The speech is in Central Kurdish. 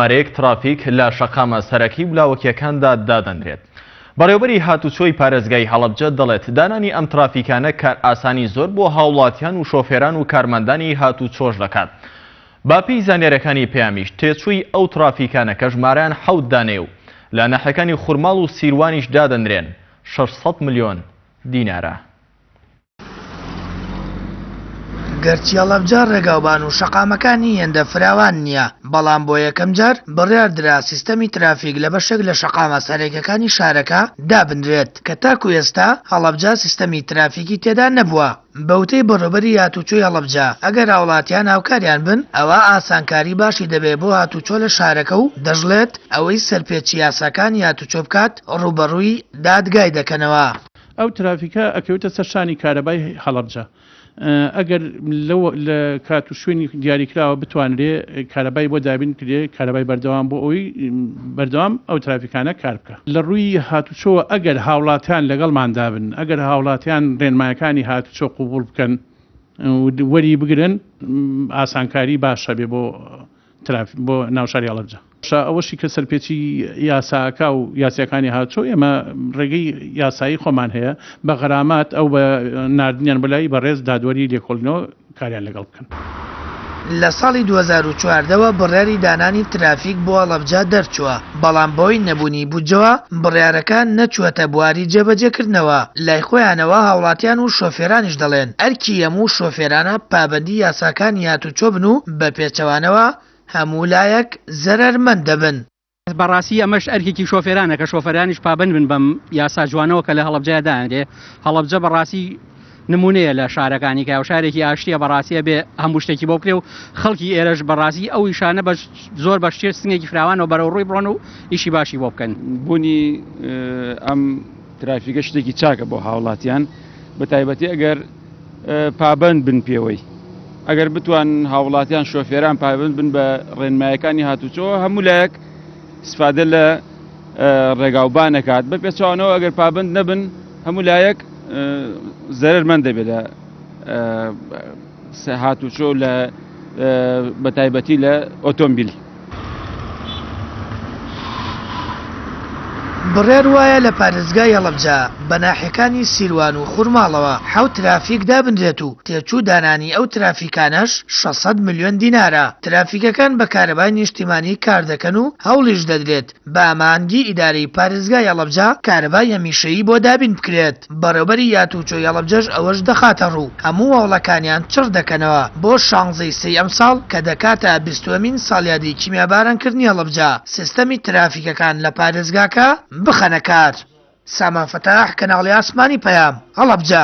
ژمارەیەک ترافیک لە شەقامە سەرەکی و لاوەکییەکاندا دادەنرێت. بەڕێوەبەری هاتوچۆی پارێزگای هەڵەبجە دەڵێت، دانانی ئەم ترافیکانە کارئاسانی زۆر بۆ هاوڵاتیان و شۆفێران و کارمەندانی هاتوچۆش دەکات. بەپێی زانیارییەکانی پەیامیش، تێچووی ئەو ترافیکانە کە ژمارەیان حەوت دانەیە و لە ناحیەکانی خورماڵ و سیروانیش دادەنرێن، 600 ملیۆن دینارە. گەرچی هەڵەبجە ڕێگاوبان و شەقامەکانی هێندە فراوان نییە، بەڵام بۆ یەکەمجار بڕیاردرا سیستەمی ترافیک لە بەشێک لە شەقامە سەرەکیەکانی شارەکە دابنرێت، کە تاکو ئێستا هەڵەبجە سیستەمی ترافیکی تێدا نەبووە. بەوتەی بەڕێوبەری هاتوچۆی هەڵەبجە، ئەگەر هاوڵاتیان هاوکاریان بن، ئەوا ئاسانکاری باشی دەبێت بۆ هاتوچۆ لە شارەکە و دەشڵێت، ئەوەی سەرپێچی یاساکانی هاتوچۆ بکات ڕووبەڕووی دادگای دەکەنەوە. ئەو ترافیکە ئەکەوێتە سەر شانی کارەبای هەڵەبجە ئەگەر لەو لە کات و شوێنی دیاریکراوە بتوانرێ کارەبای بۆ دابین کرێ کارەبای بەردەوام بۆ ئەوی بەردەوام ئەو ترافیکانە کار بکە. لە ڕووی هاتوچۆوە ئەگەر هاوڵاتیان لەگەڵماندا بن ئەگەر هاوڵاتیان ڕێنمایەکانی هاتوچۆ قبوڵ بکەن وەری بگرن ئاسانکاری باش هەبێ بۆ تراف بۆ ناو شاری هەڵەبجە. ئەوەشی کە سەرپێچی یاساکە و یاساکانی هاتوچۆ ئێمە ڕێگەی یاسایی خۆمان هەیە بە غەرامات ئەو بە ناردنیان بۆ لای بەڕێز دادوەری لێکۆڵینەوە کاریان لەگەڵ بکەن. لە ساڵی 2014 وە بڕیاری دانانی ترافیک بۆ هەڵەبجە دەرچووە، بەڵام بەهۆی نەبوونی بودجەوە بڕیارەکە نەچووەتە بواری جێبەجێکردنەوە، لای خۆیانەوە هاوڵاتیان و شۆفێرانیش دەڵێن، ئەرکی هەموو شۆفێرانە پابەندی یاساکانی هاتوچۆ بن و بە پێچەوانەوە هەموو لایەک زەرەرمەند دەبن. بەڕاستی ئەمەش ئەرکێکی شۆفێرانە کە شۆفەرانیش پابەند بن بەم یاسا جوانەوە کە لە هەڵەبجەیا دانرێ. هەڵەبجە بەڕاستی نمونەیە لە شارەکانی کە شارێکی ئاشتیە بەڕاستی ئەبێ هەموو شتێکی بۆ بکرێ و خەڵکی ئێرەش بەڕاستی ئەو ئیشانە بە زۆر بە شتێ سنگێکی فراوانەوە بەرەو ڕووی بڕۆن و ئیشی باشی بۆ بکەن. بوونی ئەم ترافیکە شتێکی چاکە بۆ هاوڵاتیان بە تایبەتی ئەگەر پابەند بن پێوەی ئەگەر بتوان هاوڵاتیان شۆفێران پابەند بن بە ڕێنمایەکانی هاتوچۆ هەموو لایەک سفادە لە ڕێگاوبان نەکات بە پێچوانەوە ئەگەر پابند نەبن هەموو لایەک زەرمەند دەبێت لە هاتوچۆ لە بە تایبەتی لە ئۆتۆمبیل. بڕیار وایە لە پارێزگای هەڵەبجە بە ناحیەکانی سیروان و خورماڵەوە حەوت ترافیک دابنرێت و تێچوو دانانی ئەو ترافیکانەش 600 ملیۆن دینارە. ترافیکەکان بە کارەبای نیشتیمانی کاردەکەن و هەوڵیش دەدرێت بە ئامانجی ئیدارەی پارێزگای هەڵەبجە کارەبای هەمیشەیی بۆ دابین بکرێت، بەڕێوبەری هاتوچۆی هەڵەبجەش ئەوەش دەخاتەڕوو، هەموو هەوڵەکانیان چڕ دەکەنەوە بۆ شانزەی سێی ئەمساڵ کە دەکاتە بیستوەمین ساڵیادی کیمیابارانکردنی هەڵەبجە، سیستەمی ترافیکەکان لە پارێزگاکە بخەنە کار. سامان فەتاح، کەناڵی ئاسمانی پەیام، هەڵەبجە.